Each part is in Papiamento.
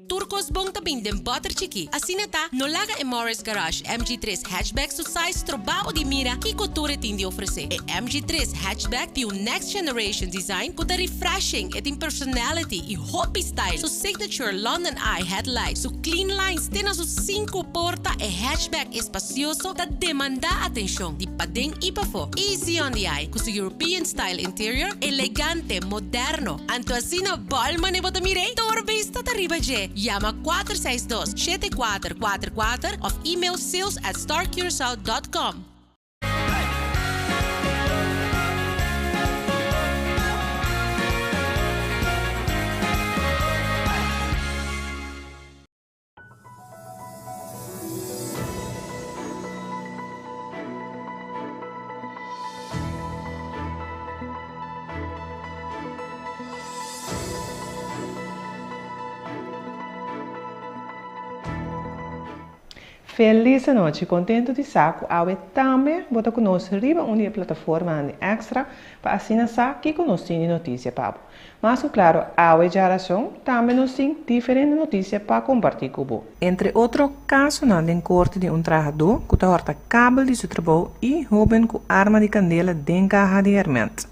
Tur kos bon ta bin den bòter chikí. Asina ta, no laga e Morris Garage MG tres Hatchback su size stroba bo di mira kiko tur e tin di ofresé. E MG tres Hatchback tin un next generation design ku ta refreshing, e tin personality i hopi style. Su signature London Eye headlight, su clean lines te na su sinku porta, e hatchback espasioso ta demandá atenshon di paden i pafó. Easy on the eye ku su European style interior, elegante, moderno. Anto asina bòl mane bo ta mir'é? Tur bista ta riba dje. Yama 462 7444 òf email sales at starcuracao dot com. Felis anochi, kontentu di sa ku awe tambe bo ta ku nos riba un di e plataformanan di Extra pa asina sa kiko nos tin di notisia pa bo. Mas ku klaro, awe djarason tambe nos tin diferente notisia pa kompartí ku bo. Entre otro kasonan den korte di un trahadó ku ta hòrta kabel di su trabou i hóben ku arma di kandela den kaha di hèrmènt.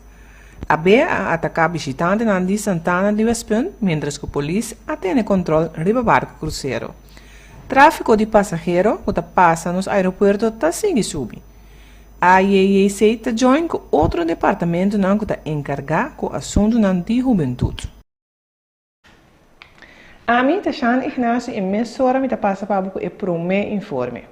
AB a ataká bishitantenan di Santana di Westpunt miéntras ku polis a tene kòntròl riba barku krusero. Tráfiko di pasahero ku ta pasa nos aeropuerto ta sigui subi. AJJC ta join ku otro departamentonan ku ta enkargá ku asuntunan di hubentut. Ami ta Shan Ignacio i mesora mi ta pasa pa bo ku e promé informe.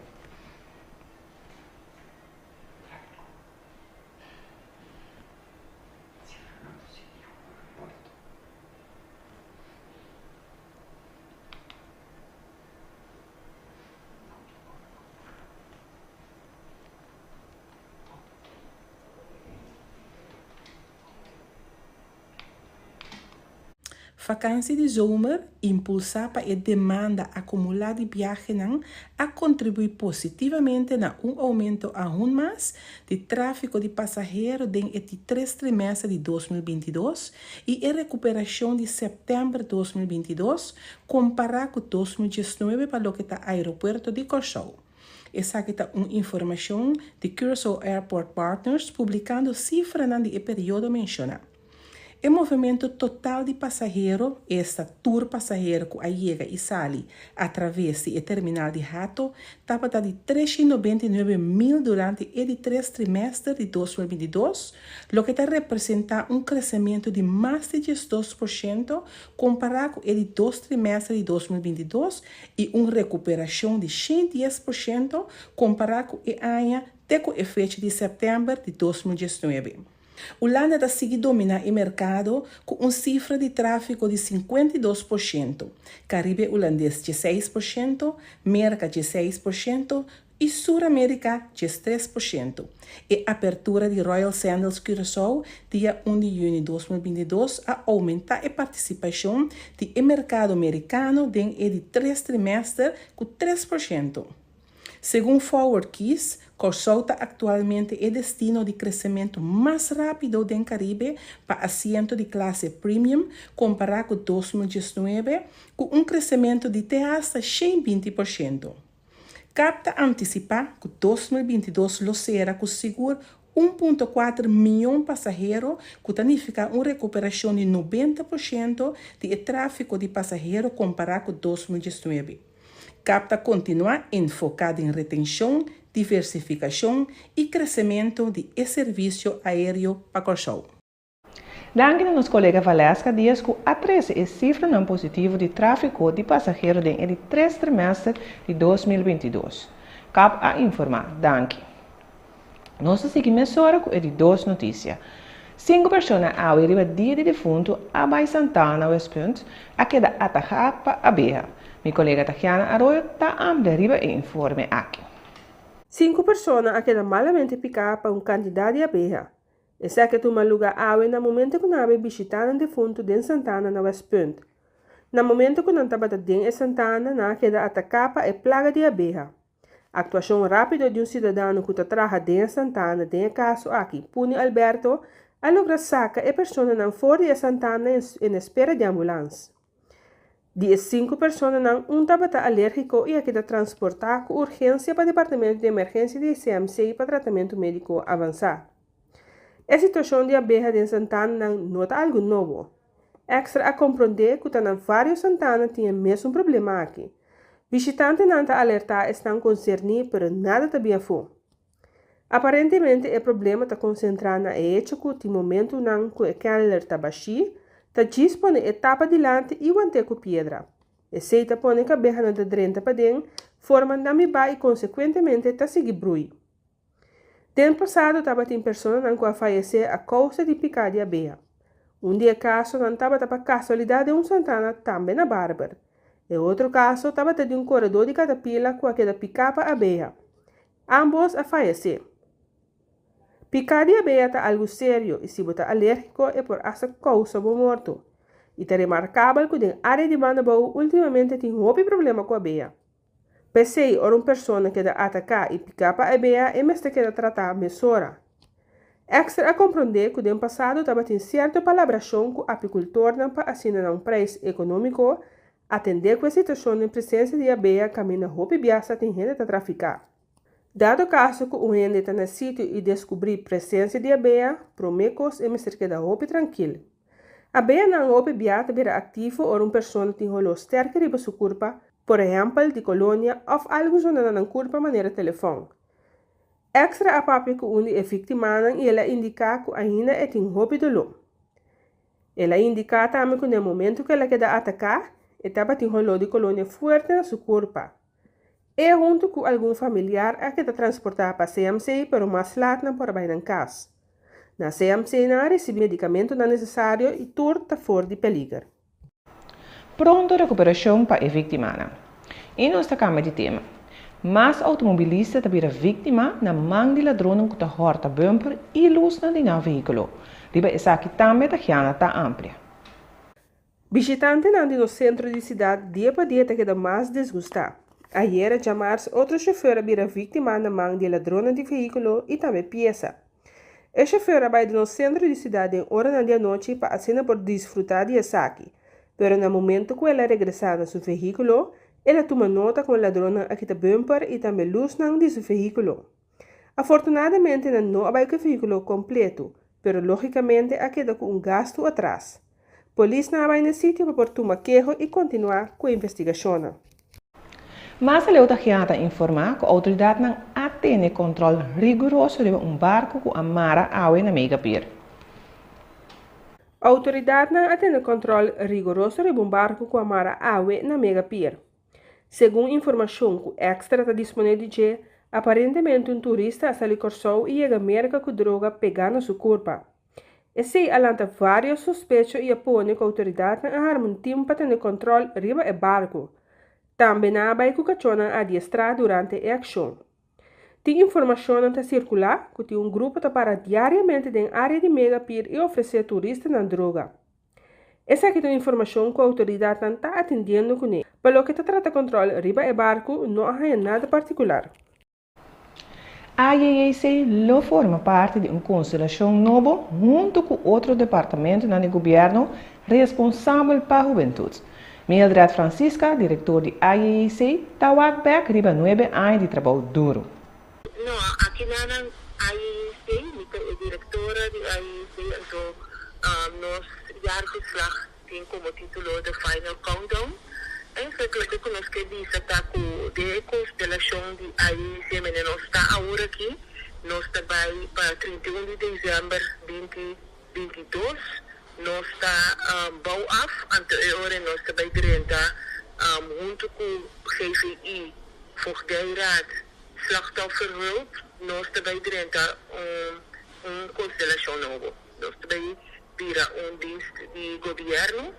Vakansi di zomer, impulsá pa e demanda akumulá di biahenan, a kontribuí positivamente na un oumento aun mas di tráfiko di pasahero den e di tres trimèster di 2022 i e rekuperashon di sèptèmber 2022 kompará ku 2019 pa loke ta aeropuerto di Kòrsou. Esaki ta un informashon di Curaçao Airport Partners publikando sifranan di e periodo menshoná. E movementu total di pasahero, esta tur pasahero ku a yega i sali atraves di e terminal di Hato, tabata di 399 mil durante e di tres trimèster di 2022, loke ta representá un kresementu di mas di 12% kompará ku e di dos trimèster di 2022 i un rekuperashon di 110% kompará ku e aña te ku e fecha di sèptèmber di 2019. Hulanda ta sigui dominá e merkado ku un sifra di tráfiko di 52%, Karibe Hulandes 16%, Merka 16% i Sur Amérika 13%. E apertura di Royal Sandals Curaçao dia 1 di yüni 2022 a oumentá e partisipashon di e merkado merikano den e di tres trimèster ku 3%. Segun Forward Keys, Kòrsou ta aktualmente e destino di kresementu mas rápido den Karibe pa asiento di klase premium kompará ku 2019, ku un kresementu di te hasta 120%. Cap ta antisipá ku 2022 lo sera ku sigur 1.4 mion pasahero, ku ta nifiká un rekuperashon di 90% di e tráfiko di pasahero kompará ku 2019. Cap ta kontinuá enfoká den retenshon, diversifikashon i kresementu di e servisio aéreo pa Kòrsou. Danki na nos kolega Valeska Diaz ku a trese e sifranan positivo di tráfiko di pasahero den e di tres trimèster di 2022. Cap a informá. Danki. Nos ta sigui mesora ku e di dos notisia. Sinku persona awe riba dia di defuntu a bai Santana Westpunt a keda ataká pa abeha. Mi kolega Tagiana Arroyo ta amplia riba e informe aki. Sinku persona a keda malamente piká pa un kantidat di abeha. Esaki a tuma lugá awe na momento ku nan a bai bishitá nan defuntu den Santana na Westpunt. Na momento ku nan tabata den e Santana, nan a keda ataká pa e plaga di abeha. Aktuashon rápido di un siudadano ku ta traha den e Santana den e kaso aki, Puni Alberto, a logra saka e personanan for di e Santana en espera di ambulans. Di e sinku personanan, un tabata alérgiko i a keda transportá ku urgensia pa departamento di emergensia di CMC pa tratamentu médiko avansá. E situashon di abeha den santananan no ta algu nobo. Extra a komprondé ku ta na vários santana tin e mesun problema aki. Bishitantenan ta alertá esnan konserní pero nada ta bin afó. Aparentemente e problema ta konsentrá na e hecho ku tin momentunan ku e kènler ta bashí, ta djis pone e tapa dilanti i want'é ku piedra. Esei ta pone ku abehanan ta drenta paden, forma nan mibá i konsekuentemente ta sigui brui. Den pasado tabatin personanan ku a fayesé a kousa di piká di abeha. Un di e kasonan tabata pa kasualidat den un santana tambe na Barber. E otro kaso tabata di un koredó di katapila ku a keda piká pa abeha. Ámbos a fayesé. Piká di abeha ta algu serio i si bo ta alérgiko e por asta kousa bo morto. I ta remarkabel ku den área di Bandabou últimamente tin hopi problema ku abeha. P'esei, ora un persona keda ataká i piká pa abeha, e mester keda tratá mesora. Extra a komprondé ku den pasado tabatin sierto palabrashon ku apikultornan pa asina na un preis ekonómiko atendé ku e situashon den presensia di abeha kaminda hopi bias ta tin hende ta trafiká. Dado kaso ku un hende ta na sitio i deskubrí presensia di abeha, promé kos e mester keda hopi trankil. Abehanan hopi bia ta bira aktivo ora un persona tin holó sterke riba su kurpa, por ehèmpel di kolonia òf algu zona na nan kurpa manera telefòn. Extra a papia ku un di e víktimanan i el a indiká ku ainda e tin hopi doló. El a indiká tambe ku na e momentu ku el a keda ataká, e tabatin holó di kolonia fuerte na su kurpa. E huntu ku algun familiar a keda transportá pa CMC pero mas lat nan por a bai nan kas. Na CMC nan a risibí medikamentunan nesesario i tur ta for di peliger. Pronto rekuperashon pa e víktimanan. I nos ta kambia di tema. Mas outomobilista ta bira víktima na man di ladronnan ku ta hòrta bumper i lusnan di nan vehíkulo. Riba esaki tambe Tahiana ta amplia. Bishitantenan di nos sentro di sidat dia pa dia ta keda mas disgustá. Ayera djamars otro shofèr a bira víktima na man di e ladronnan di vehíkulo i tambe piesa. E shofèr a bai di nos sentro di sidat den oranan di anochi pa asina por disfrutá di esaki, pero na momento ku el a regresá na su vehíkulo, el a tuma nota kon ladronnan a kita bumper i tambe lusnan di su vehíkulo. Afortunadamente nan no a bai ku e vehíkulo kompleto, pero lógikamente a keda ku un gastu atras. Polisnan a bai na e sitio pa por tuma keho i kontinuá ku e investigashonnan. Mas aleu ta Giana ta informá ku outoridatnan a tene kòntròl riguroso riba un barku ku a mara awe na Mega Pier. Outoridatnan a tene kòntròl rigoroso riba un barku ku a mara awe na Mega Pier. Segun informashon ku Extra ta disponé di dje, aparentemente un turista a sali Kòrsou i yega Merka ku droga pegá na su kurpa. Esei a lanta vários sospecho i a pone ku outoridatnan a harma un tim pa tene kòntròl riba e barku. Tambe nan a bai ku kachónan adiestrá durante e akshon. Tin informashonnan ta sirkulá ku tin un grupo ta para diariamente den área di Mega Pier i ofresé turistanan droga. Esaki ta un informashon ku outoridatnan ta atendiendo kuné. Pa loke ta trata kòntròl riba e barku no a haña nada partikular. AJJC lo forma parti di un konstelashon nobo huntu ku otro departamentonan di gobièrnu responsabel pa hubentut. Mildred Francisca, direktor di AJJC, ta wak bèk riba nuebe aña di trabou duru. No, akinanan AJJC, mi ta e direktora di AJJC, anto nos jaarverslag Tin komo título The Final Countdown. Eigenlijk loke ku nos ke bisa ta ku den e konstelashon di AIC mene nos ta awor aki, nos ta bai pa 31 di desèmber 2022, nos ta bou af, anto e ora nos ta bai drenta huntu ku GVI, Voogdijraad, Slachtofferhulp, nos ta bai drenta un konstelashon nobo. Nos ta bai bira un dienst di gobierno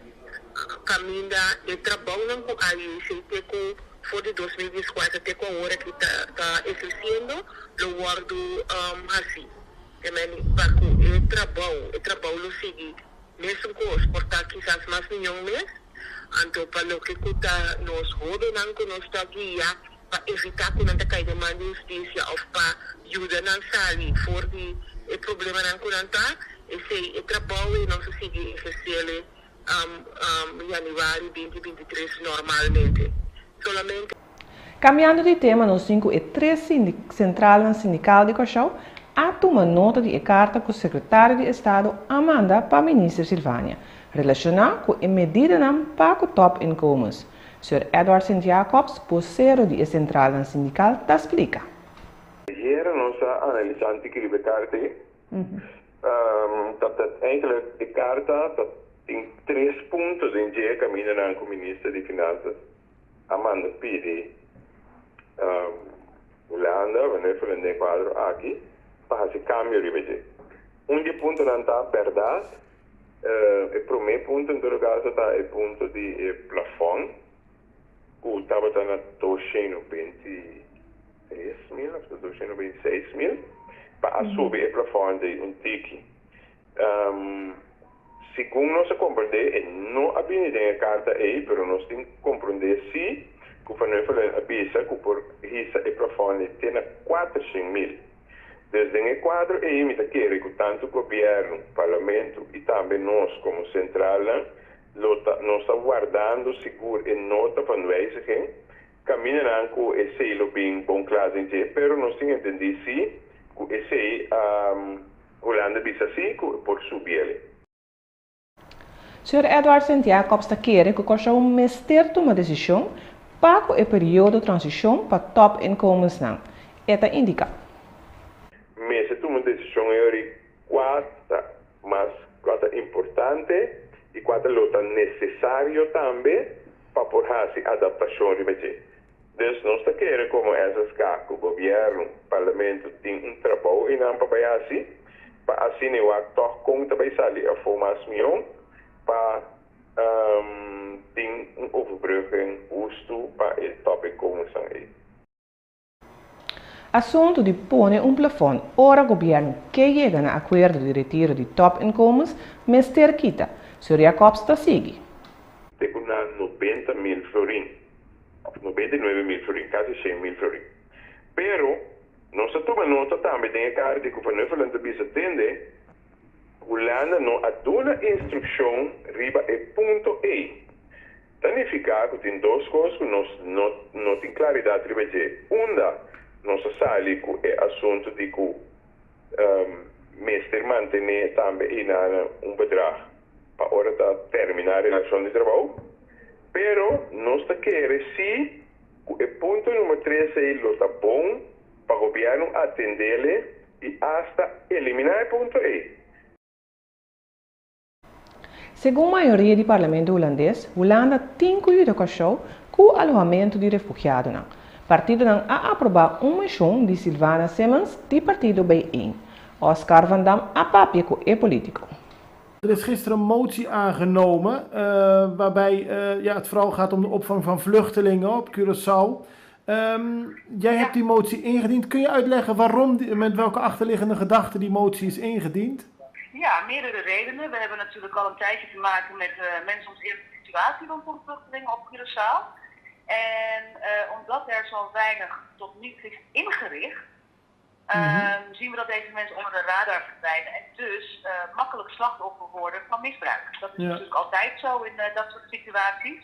caminda e trabounan cu AIC te cu for di 2014 te cu awor aki ta ta eherciendo lo wordo haci. Te men pa cu e trabou, e trabou lo sigui mesun cos, por ta kisas mas miyon mes, anto pa loke cu ta nos hobennan cu nos ta guia pa evitá ku nan ta kai den man di hustisia òf pa yuda nan sali for di e problemanan ku nan ta, esei e trabou ei nos a sigui ehersele. um, januari 2023 normalmente. Solamente. Kambiando di tema, nos tin ku e tres sentralnan sindikal di Kòrsou a tuma nota di e karta ku sekretario di Estado a manda pa Minister Silvania relashoná ku e medidanan pa ku topinkomens. Sr. Edward Sint Jacobs, bosero di e sentralnan sindikal, ta splika. Ayera nos a analisá un tiki riba e karta ei. Ta ta eigenlijk e karta ta tin tres punto den dje kamindanan ku Minister di Finansas a manda pidi Hulanda, wanneer Hulanda den e kuadro aki, pa hasi kambio riba dje. Un di e puntonan ta bèrdat, e promé punto en todo kaso ta e punto di e plafòn ku tabata na 223 mil òf 226 mil, pa a subi e plafòn di un tiki. Segun nos a komprondé, e no a bini den e karta ei, pero nos tin komprondé sí ku Van Huffelen a bisa ku por hisa e plafòn di te na 400 mil. Dus den e kuadro ei mi ta kere ku tantu gobièrnu, parlamento i tambe nos komo sentralnan lo ta nos ta wardando sigur e nota van wijziging kamindanan ku esei lo bin bon kla den dje, pero nos tin entendí sí ku esei Hulanda bisa sí ku por subi ele. Sr. Edward Sint Jacobs ta kere ku Kòrsou mester tuma desishon pa ku e periodo transishon pa topinkomensnan. E ta indiká. Mester tuma desishon ei kua ta mas kua ta importante i kua ta lo ta nesesario tambe pa por hasi adaptashon riba dje. Dus nos ta kere komo SSK ku gobièrnu, parlamento tin un trabou einan pa bai hasi, pa asina wak tòg kon ta bai sali afó mas mihó pa tin un overbrugging hustu pa e topinkomensnan ei. Asuntu di pone un plafòn ora gobièrnu ke yega na akuerdo di retiro di topinkomens mester kita. Sr. Jacobs ta sigui. Te ku na 90 mil florin, òf 99 mil florin, kasi 100 mil florin. Pero nos a tuma nota tambe den e karta ku Van Huffelen ta bisa tende, Hulanda no a duna instrukshon riba e punto ei. Ta nifiká ku tin dos kos ku nos no tin klaridat riba dje. Unda nos a sali ku e asuntu di ku mester mantené tambe einan un bedrag pa ora ta terminá relashon di trabou. Pero nos ta kere sí ku e punto number 3 ei lo ta bon pa gobièrnu atendé i asta eliminá e punto ei. Segun mayoria di parlamento hulandes, Hulanda tin ku yuda Kòrsou ku alohamentu di refugiadonan. Partidonan a aprobá un moshon di Sylvana Simons di partido BIJ1. Oscar van Dam a papia ku e polítiko. Er is gisteren een motie aangenomen waarbij ja, het vooral gaat om de opvang van vluchtelingen op Curaçao. Jij hebt die motie ingediend. Kun je uitleggen waarom, met welke achterliggende gedachte die motie is ingediend? Ja, meerdere redenen. We hebben natuurlijk al een tijdje te maken met mensonterende situatie rondom vluchtelingen op Curaçao. En omdat er zo weinig tot niets is ingericht, zien we dat deze mensen onder de radar verdwijnen en dus makkelijk slachtoffer worden van misbruik. Dat is natuurlijk altijd zo in dat soort situaties.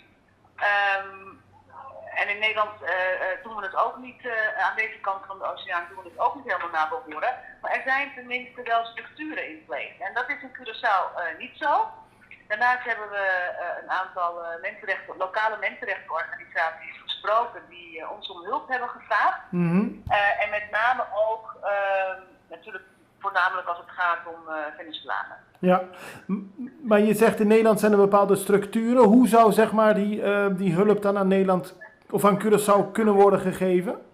En in Nederland doen we het ook niet, aan deze kant van de oceaan doen we het ook niet helemaal naar behoren. Maar er zijn tenminste wel structuren in place. En dat is in Curaçao niet zo. Daarnaast hebben we een aantal lokale mensenrechtenorganisaties gesproken die ons om hulp hebben gevraagd. En met name ook, natuurlijk voornamelijk als het gaat om Venezolanen. Ja, maar je zegt: in Nederland zijn er bepaalde structuren. Hoe zou, zeg maar, die hulp dan aan Nederland of aan Curaçao kunnen worden gegeven?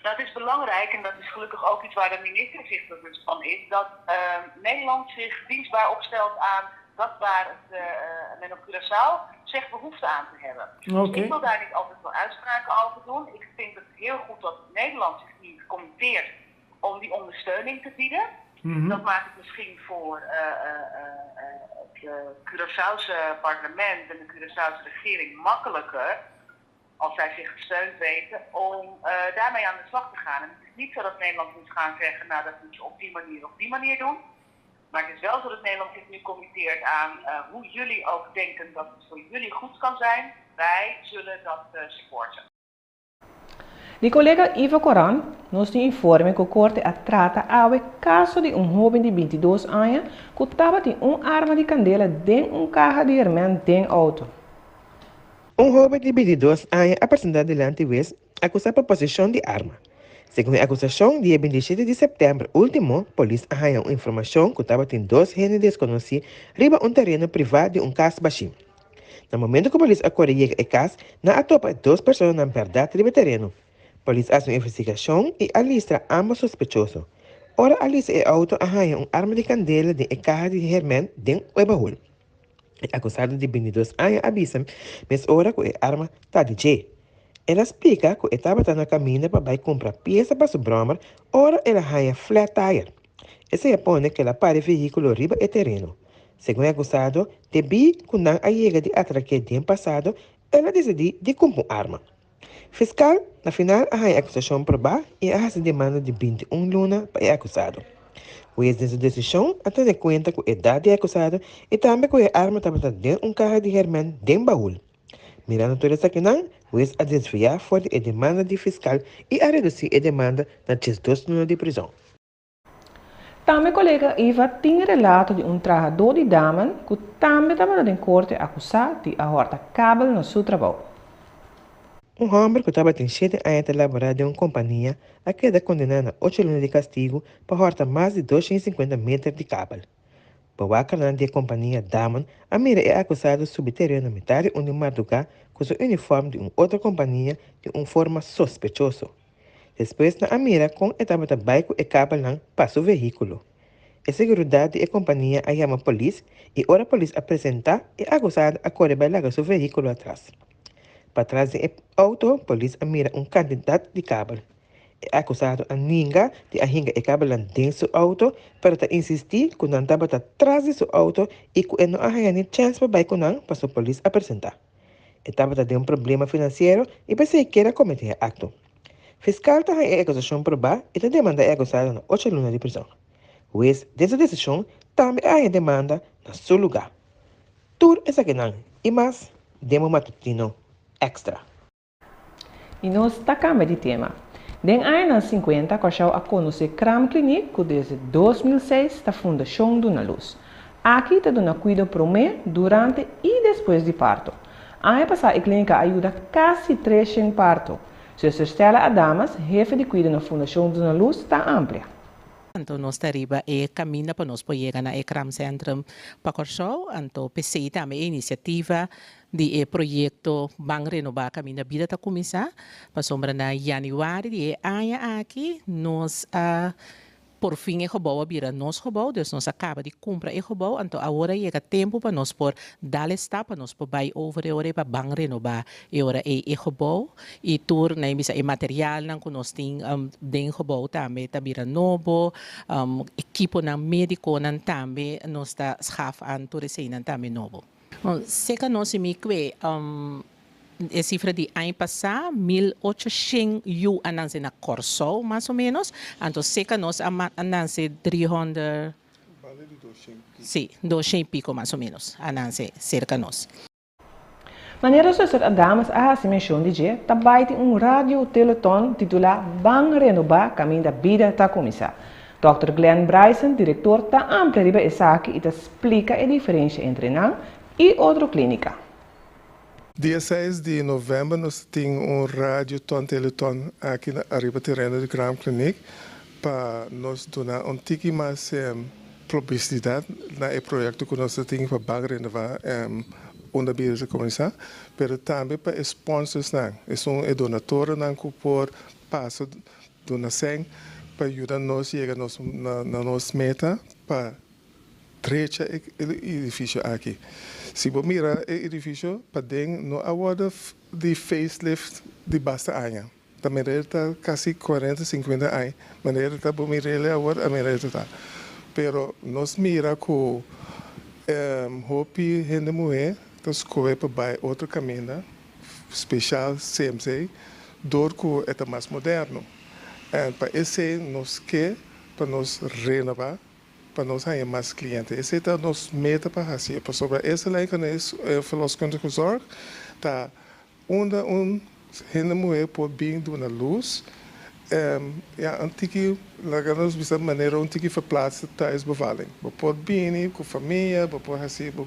Dat is belangrijk en dat is gelukkig ook iets waar de minister zich bewust van is. Dat Nederland zich dienstbaar opstelt aan dat waar men op Curaçao zegt behoefte aan te hebben. Dus ik wil daar niet altijd veel uitspraken over doen. Ik vind het heel goed dat Nederland zich hier committeert om die ondersteuning te bieden. Dat maakt het misschien voor het Curaçaose parlement en de Curaçaose regering makkelijker, als zij zich gesteund weten, om daarmee aan de slag te gaan. En het is niet zo dat Nederland moet gaan zeggen: nou, dat moet je op die manier of die manier doen. Maar het is wel zo dat Nederland zich nu committeert aan hoe jullie ook denken dat het voor jullie goed kan zijn. Wij zullen dat supporten. Di kolega Ivo Coran nos tin informe ku korte a trata awe kaso di un hóben di 22 aña ku tabatin un arma di kandela den un kaha di hèrmènt den outo. Un hóben di 22 aña a presentá dilanti wes akusá pa poseshon di arma. Segun e akusashon, dia 27 di sèptèmber último, polis a haña un informashon ku tabatin dos hende deskonosí riba un tereno privá di un kas bashí. Na momento ku polis a kore yega e kas, nan a topa e dos personanan bèrdat riba e tereno. Polis a hasi un investigashon i a listra ámbos sospechoso. Ora a listra e outo a haña un arma di kandela den e kaha di hèrmènt den e bahul. E akusado di 22 aña a bisa mesora ku e arma ta di dje. El a splika ku e tabata na kaminda pa bai kumpra piesa pa su bròmer ora el a haña flat tire. Esei a pone ku el a para e vehíkulo riba e tereno. Segun e akusado, debí ku nan a yega di atrak'é den pasado, el a disidí di kumpra un arma. Fiskal na final a haña e akusashon probá i a hasi demanda di 21 luna pa e akusado. Hues den su desishon a tene kuenta ku edat di e akusado i tambe ku e arma tabata den un kaha di hèrmènt den bahul. Mirando tur esakinan, hues a desviá for di e demanda di fiskal i a redusí e demanda na 12 luna di prizòn. Tambe kolega Iva tin relato di un trahadó di Damen ku tambe tabata den korte akusá di a hòrta kabel na su trabou. Un hòmber ku tabatin 7 aña ta laborá den un kompania a keda kondená na 8 luna di kastigu pa hòrta mas di 250 meter di kabel. Bewakernan di e kompania Damen a mira e akusado subi tereno mitar di un di mardugá ku su unifòrm di un otro kompania di un forma sospechoso. Despues nan a mira kon e tabata bai ku e kabelnan pa su vehíkulo. E seguridat di e kompania a yama polis i ora polis a presentá, e akusado a kore bai laga su vehíkulo atras. Patras den e outo polis a mira un kantidat di kabel. E akusado a ninga di a hinka e kabelnan den su outo, pero ta insistí ku nan tabata tras di su outo i ku e no a haña ni chèns pa bai ku nan pasobra polis a presentá. E tabata den un problema finansiero i p'esei kier a kometé e akto. Fiskal ta haña e akusashon probá i ta demandá e akusado na 8 luna di prizòn. Hues den su desishon tambe a haña demanda na su lugá. Tur esakinan i mas den bo matutino Extra. I nos ta kambia di tema. Den añanan 50 Kòrsou a konosé Kraamkliniek ku desde 2006 ta Fundashon Duna Lus. Aki ta duna kuido promé, durante i despues di parto. Aña pasá e klínika a yuda kasi 300 parto. Zuster Stella Adamas, hefe di kuido na Fundashon Duna Lus, ta amplia. Anto nos ta riba e kaminda pa nos por yega na e kraamcentrum pa Kòrsou. Anto p'esei tambe e inisiativa di e proyekto Ban Renobá Kaminda Bida ta kuminsá, pasobra na yanüari di e aña aki nos a por fin e gebou a bira nos gebou, dus nos a kaba di kumpra e gebou, anto awor a yega tempu pa nos por dal e stap pa nos por bai over e ora ei pa ban renobá e ora ei e gebou i tur nan e bisa e materialnan ku nos tin den gebou tambe ta bira nobo, ekiponan médikonan tambe nos ta schaf aan tur eseinan tambe nobo. Seka nos i mi kue e sifra di aña pasá 1800 yu a nanse na Kòrsou mas o ménos, anto seka nos a nanse 300, sí, 200 i piko mas o ménos a nanse serka nos. Manera Zuster Adamas a hasi menshon di dje, ta bai tin un radio teleton titulá Ban Renobá Kaminda Bida Ta Kuminsá. Dòkter Glenn Bryson, direktor, ta amplia riba esaki i ta splika e diferensha entre nan i otro klínika. Dia 6 di novèmber nos tin un radioton teleton aki na ariba tereno di Kraamkliniek pa nos duna un tiki mas publisidat na e proyekto ku nos ta tin pa Ban Renobá unda bida ta kuminsá, pero tambe pa e sponsorsnan, esun e donatornan ku por pasa duna sèn pa yuda nos yega nos na nos meta pa drecha e edifisio aki. Si bo mira e edifisio paden no a wòrdu di facelift di basta aña. Ta manera ta kasi 40, 50 aña. Manera ta bo mir'el awor a manera ta. Pero nos mira ku hopi hende muhé ta skohe pa bai otro kaminda, spesial CMC, dor ku e ta mas moderno. En pa esei nos ke pa nos renobá. pa nos haña mas kliente. Esei ta nos meta pa hasi, pasobra eerste lijn genees verloskundige zorg ta unda un hende muhé por bin duna lus, ya un tiki laga nos bisa manera un tiki verplaatste thuisbevalling. Bo por bini ku famia, bo por hasi bo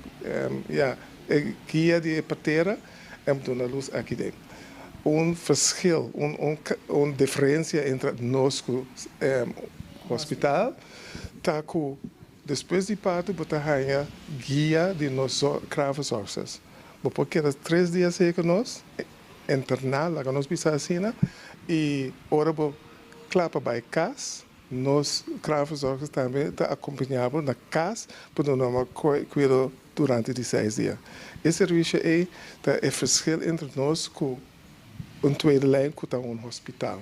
ya e guia di e partera en duna lus aki den. Un verschil, un un diferensia entre nos ku hospital ta ku despues di parto bo ta haña guia di nos kraamverzorgsters. Bo por keda tres dia así ku nos, interná, laga nos bisa asina, i ora bo kla pa bai kas, nos kraamverzorgsters tambe ta akompañá bo na kas pa duna bo kuido durante di seis dia. E servisio ei ta e verschil entre nos ku un tweede lijn ku ta un hospital.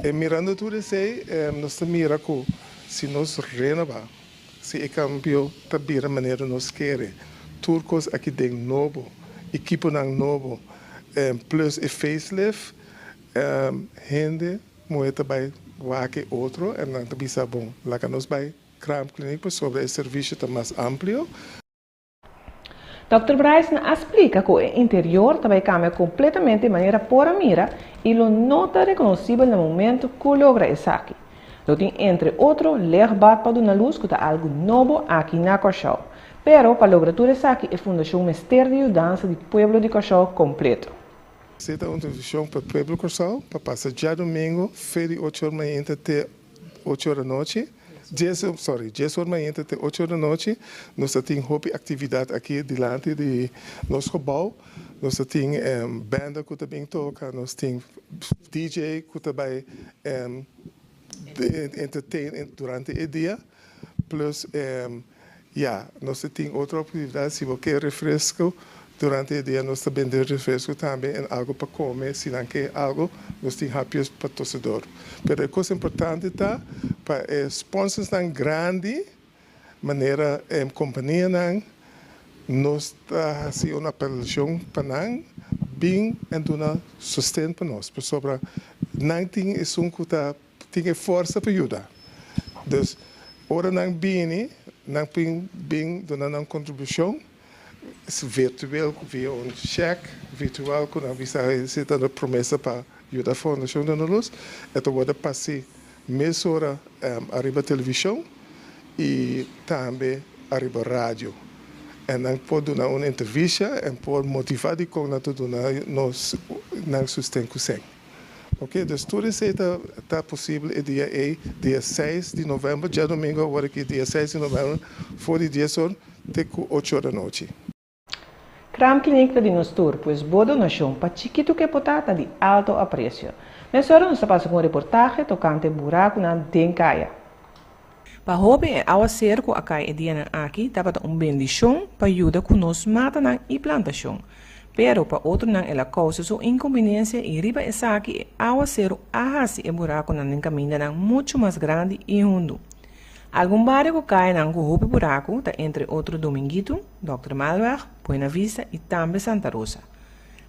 E mirando tur esei nos ta mira ku si nos renobá, si e kambio ta bira manera nos kere, tur kos aki den nobo, ekiponan nobo, plus e facelift, hende muhé ta bai wak e otro en nan ta bisa bon laga nos bai Kraamkliniek pasobra e servisio ta mas amplio. Dòkter Bryson a splika ku e interior ta bai kambia kompletamente manera por a mira i lo no ta rekonosibel na momentu ku logra esaki. Lo tin entre otro lichtbad pa duna lus ku ta algu nobo aki na Kòrsou. Pero pa logra tur esaki e fundashon mester di yudansa di pueblo di Kòrsou kompleto. Esei ta un tradishon pa pueblo Kòrsou pa pasa djadumingu fe di ocho or mainta te ocho or anochi, dies, sorry, dies or mainta te ocho or anochi, nos ta tin hopi actividad aki dilanti di nos gebouw. Nos ta tin banda cu ta bin toca, nos tin DJ cu ta bay entertain durante e dia, plus Ya, nos ta tin otro actividad, si bo ke refresco durante e dia nos ta bende refresco tambe en algo pa come, si nan ke algo nos tin hapjes pa tosedor. Pero e cos importante ta pa e sponsorsnan grandi manera e companianan nos ta haci un apelacion pa nan bin en duna sosten pa nos pasobra nan tin esun cu ta Tin e forsa pa yuda. Dus, ora nan bini, nan pin bin duna nan kontribushon virtueel via un shèk virtual ku nan bisa si ta na promesa pa yuda Fondashon Duna Lus. E ta wòrdu pasi mesora ariba televishon i tambe ariba radio. En nan por duna un entrevista en por motivá dikon nan ta duna nos nan sosten ku sèn. Ok, dus tur esei ta ta posibel e dia ei, dia seis di novèmber, djadumingu awor aki, dia seis di novèmber, for di dies or te ku ocho or anochi. Kraamkliniek ta di nos tur, pues bo donashon, pa chikitu ke por ta, ta di alto apresio. Mesora nos ta pasa ku un reportahe tokante burakunan den kaya. Pa hopi e awaser ku a kai e dianan aki tabata un bendishon pa yuda ku nos matanan i plantashon. Pero pa otronan el a kousa su inkombiniensia i riba esaki e awaseru a hasi e burakunan den kamindanan muchu mas grandi i hundu. Algun bario ku kayanan ku hopi buraku ta entre otro Dominguito, Dòkter Malweg, Buena Vista i tambe Santa Rosa.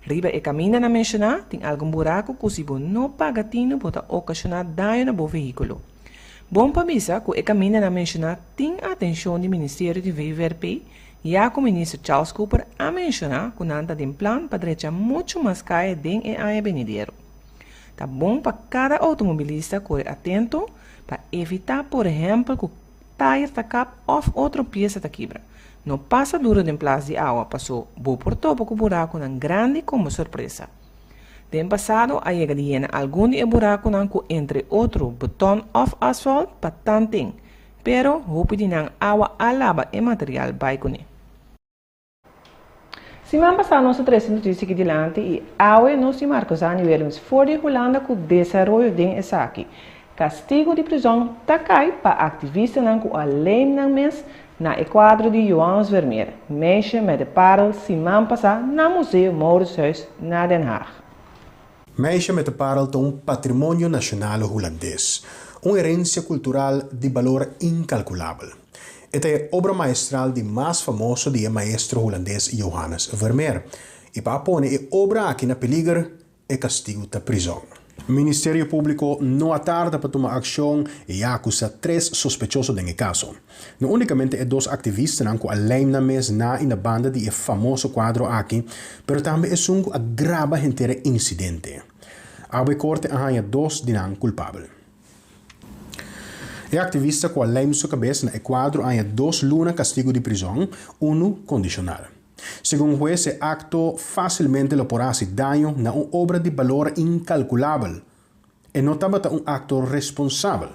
Riba e kamindanan menshoná tin algun buraku ku si bo no paga tinu bo ta okashoná daño na bo vehíkulo. Bon pa bisa ku e kamindanan menshoná tin atenshon di Ministerio di VVRP, ya ku Minister Charles Cooper a menshoná ku nan ta den plan pa drecha muchu mas kaya den e aña benidero. Ta bon pa kada outomobilista kore atento pa evitá por ehèmpel ku tayer ta kap òf otro piesa ta kibra. No pasa duro den plas di awa paso bo por topa ku burakunan grandi komo sorpresa. Den pasado a yega di yena algun di e burakunan ku entre otro beton òf asfalt pa tanten, pero hopi di nan awa a laba e material bai kuné. Siman pasá nos a trese notisia aki dilanti i awe nos tin Marcozani Willems for di Hulanda ku desaroyo den esaki. Kastigu di prizòn ta kai pa aktivistanan ku a leim nan mes na e kuadro di Johannes Vermeer, Meisje met de Parel siman pasá na Museo Mauritshuis na Den Haag. Meisje met de Parel ta un patrimonio nashonal hulandes, un herensia kultural di balor inkalkulabel. E ta e obra maestral di mas famoso di e maestro hulandes Johannes Vermeer, i pa a pone e obra aki na peliger, E kastigu ta prizòn. Ministerio Públiko no a tarda pa tuma akshon i a akusá tres sospechoso den e kaso. No únikamente e dos aktivistanan ku a lijm nan mes na i na banda di e famoso kuadro aki, pero tambe esun ku a graba henter e insidente. Awe korte a haña dos di nan kulpabel. E aktivista ku a lijm su kabes na e kuadro a haña dos luna kastigu di prizòn, unu kondishonal. Segun hues e akto fásilmente lo por hasi daño na un obra di balor inkalkulabel. E no tabata un akto responsabel.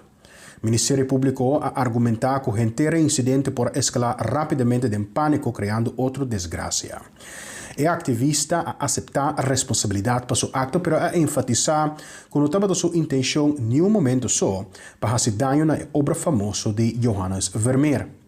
Ministerio Públiko a argumentá ku henter e insidente por a eskalá rápidamente den pániko kreando otro desgrasia. E aktivista a aseptá responsabilidat pa su akto pero a enfatisá ku no tabata su intenshon niun momento so pa hasi daño na e obra famoso di Johannes Vermeer.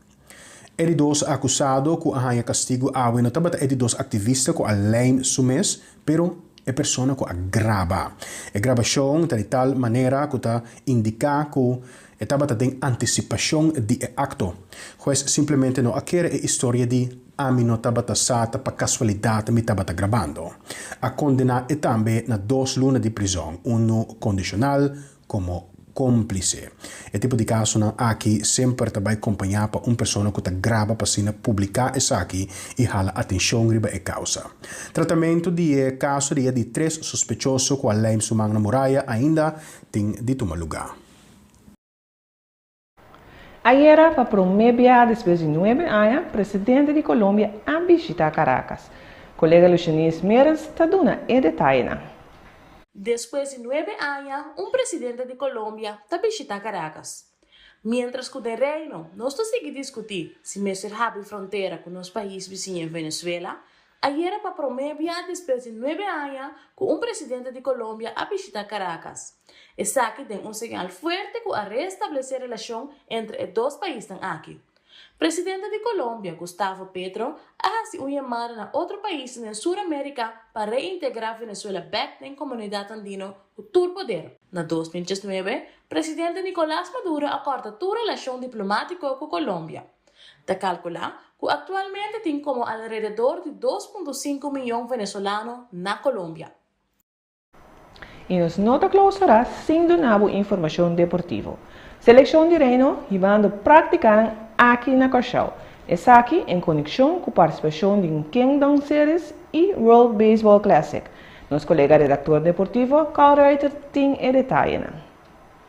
E di dos akusado ku a haña kastigu awe no tabata e di dos aktivista ku a lijm su mes, pero e persona ku a graba. E grabashon ta di tal manera ku ta indiká ku e tabata den antisipashon di e akto. Hues simplemente no a kere e istoria di ami no tabata sa ta pa kasualidat mi tabata grabando. A kondená e tambe na dos luna di prizòn, unu kondishonal komo kómplise. E tipo di kasonan aki semper ta bai kompañá pa un persona ku ta graba pa asina publiká esaki i hala atenshon riba e kausa. Tratamentu di e kaso di e di tres sospechoso ku a lijm su man na muraya ainda tin di tuma lugá. Ayera, pa promé biaha despues di nuebe aña, presidente di Colombia a bishitá Caracas. Kolega Lucianice Merens ta duna e detayenan. Despues di nuebe aña, un presidente di Colombia ta bishitá Caracas. Miéntras ku den Reino nos ta sigui diskutí si mester habri frontera ku nos pais bisiña Venezuela, Ayera pa promé bia despues di nuebe aña ku un presidente di Colombia a bishita Caracas. Esaki den un señal fuerte ku a reestablesé relashon entre e dos paisnan aki. Presidente di Colombia, Gustavo Petro, a hasi un yamada na otro paisnan den Sur Amerika pa reintegrá Venezuela bèk den Komunidat Andino ku tur poder. Na 2019, presidente Nicolás Maduro a kòrta tur relashon diplomátiko ku Colombia. Ta kalkulá ku aktualmente tin komo alrededor di 2.5 miyon venezolano na Colombia. I nos no ta klousurá sin duna bo informashon deportivo. Selekshon di Reino hibando práktikanan aki na Kòrsou. Esaki en konekshon ku partisipashon den Kingdom Series i World Baseball Classic. Nos kolega redaktor deportivo Carl Ruiter tin e detayenan.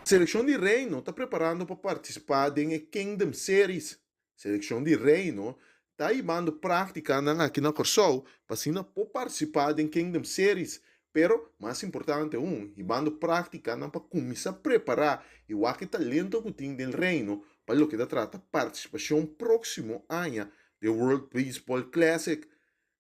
Selekshon di Reino ta preparando pa partisipá den e Kingdom Series. Selekshon di Reino ta hibando práktikanan aki na Kòrsou pa asina por partisipá den Kingdom Series. Pero, mas importante aun, hibando práktikanan pa kuminsá prepará i wak e talento ku tin den Reino pa loke ta trata partisipashon próksimo aña den World Baseball Classic.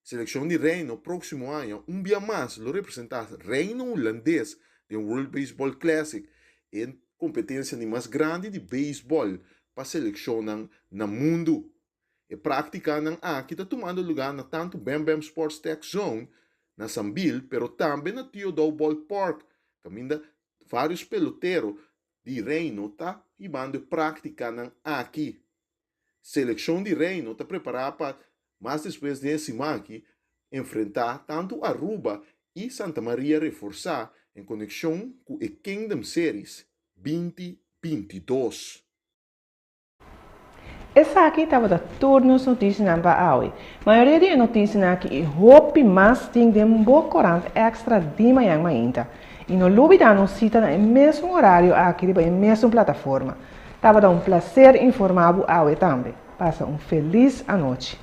Selekshon di Reino próksimo aña un bia mas lo representá Reino Hulandes den World Baseball Classic, e kompetensia di mas grandi di beisbòl pa selekshonnan na mundu. E práktikanan aki ta tumando lugá na tantu Bam Bam Sports Tech Zone na Sambil pero tambe na Tio Daou Ballpark kaminda vários pelotero di Reino ta hibando e práktikanan aki. Selekshon di Reino ta prepará pa mas despues den e siman aki enfrentá tantu Aruba i Santa Maria reforsá en konekshon ku e Kingdom Series 2022. Esaki tabata tur nos notisianan pa awe. Mayoria di e notisianan aki i hopi mas tin den bo korant Extra di mañan mainta. I no lubidá nos sita na e mesun orario aki riba e mesun plataforma. Tabata un placer informa bo awe tambe. Pasa un feliz anochi.